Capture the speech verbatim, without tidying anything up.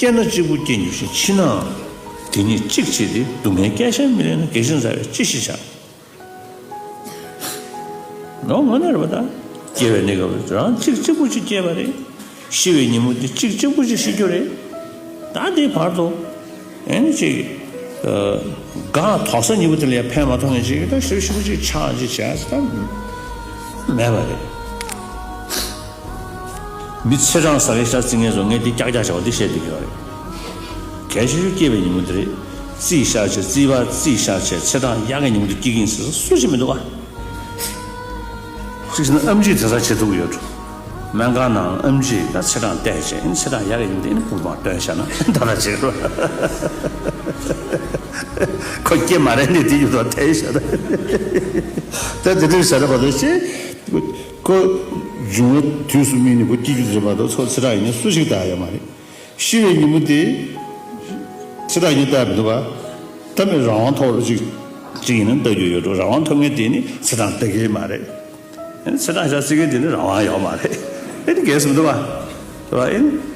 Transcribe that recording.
སྐྱེས་ན་གཅིག་པུ་སྐྱེ་ནུས་ཤིང་། འཆི་ནའང་དེ་ཉིད་གཅིག་བྱེད་དེ། སྡུག་བསྔལ་སྐྱེ་ཤས་མི་ལེན་ན། དགེ་བཤེས་མཛའ་བོས་ཅི་ཞིག་བྱ། ནོ་ངོ་ནས་རེད་པ། ད་སྐྱེ་བའི་གནས་སྐབས་རང་གཅིག་གཅིག་པུ་ཅིག་སྐྱེས་པ་རེད། ཤི་བའི་ཉིན་མོ་དེ་གཅིག་གཅིག་པུ་ཅིག་ཤི་རྒྱུ་རེད། ད་དེའི་བར་དུ་ཨེ་ནི་ཅིག་ཨ་གང་དོགས་ས་གཉིས་པོ་དེ་ལ་ཡང་ཕན་མ་ཐོགས་མཁན་ཅིག་ད་ཞེ་པོ་ཞེ་པོ་ཅིག་ཆགས་ཅིག་བྱས་ད་མེད་པ་རེད། མི་ཚེས་གྲངས་ཟ་བའི་ཤ་རྩི་མཁན་ཚོ་ངས་འདི་ཀྱག་ཀྱག་བྱ་བ་འདི་བཤད་བསྡད་ཀྱི་ཡོད་རེད། གལ་ཆེ་ཤོས་སྐྱེས་པའི་ཉིན་མོ་འདི་རེད། རྩིས་བཞག་བྱས་རྩིས་པ་རྩིས་བཞག་བྱས་ཚེས་གྲངས་གཡར་མཁན་ཉིན་མོ་འདི་སྐྱེ་གི་ཡིན་ཟེར་སུ་ཞིག་མི་འདུག་ག་གཅིག་བྱས་ན་ཨེམ་ཆི་དེང་སང་བྱེད་ཐུབ་ཀྱི་ཡོད་འགྲོ། སྨན་ཁང་ནང་ཨེམ་ཆི་ད་ཚེས་གྲངས་བལྟས་བྱས་ཚེས་གྲངས་གཡར་མཁན་ཉིན་མོ་འདི་ནི་བུ་མ་སྟོན་བཞག་ན་ད་ལྟ་བྱེད་རོགས། ཁོ་སྐྱེས་མ་རེད་ནི་དེ་ཡོད་དོ་དེ་བྱས་ད། ད་དེ་འདྲ་བྱས་ད་བར་དུ་བྱས། ཁོ་འབྱུང་བ་དུས་སུ་སྨིན་ནས་ཁོ་སྐྱེ་རྒྱུ་རེད་མ་གཏོགས་ཚོ་ཚེ་གྲངས་ཡིན་ན་སུ་ཞིག་ད་ཡོད་མ་རེད། ཤི་བའི་ཉིན་མོ་དེ་ཚེ་གྲངས་ཡིན་ལྟ་མི་འདུག་ག་ད་མི་རང་དབང་ཐོབ་རོགས་ཅིག་ཅིག་ཡིན་ན་ལྟ་རྒྱུ་ཡོད་འགྲོ། རང་དབང་ཐོབ་མཁན་དེ་ནི་ཚེ་གྲངས་ལྟ་གི་མ་རེད། ཚེ་གྲངས་ཤ་རྩི་མཁན་དེ་ནི་རང་དབང་ཡོད་མ་རེད། ཨེ་ནི་གལ་སྲིད་མི་འདུག་ག་དེ་བ་ཨེ་ནི།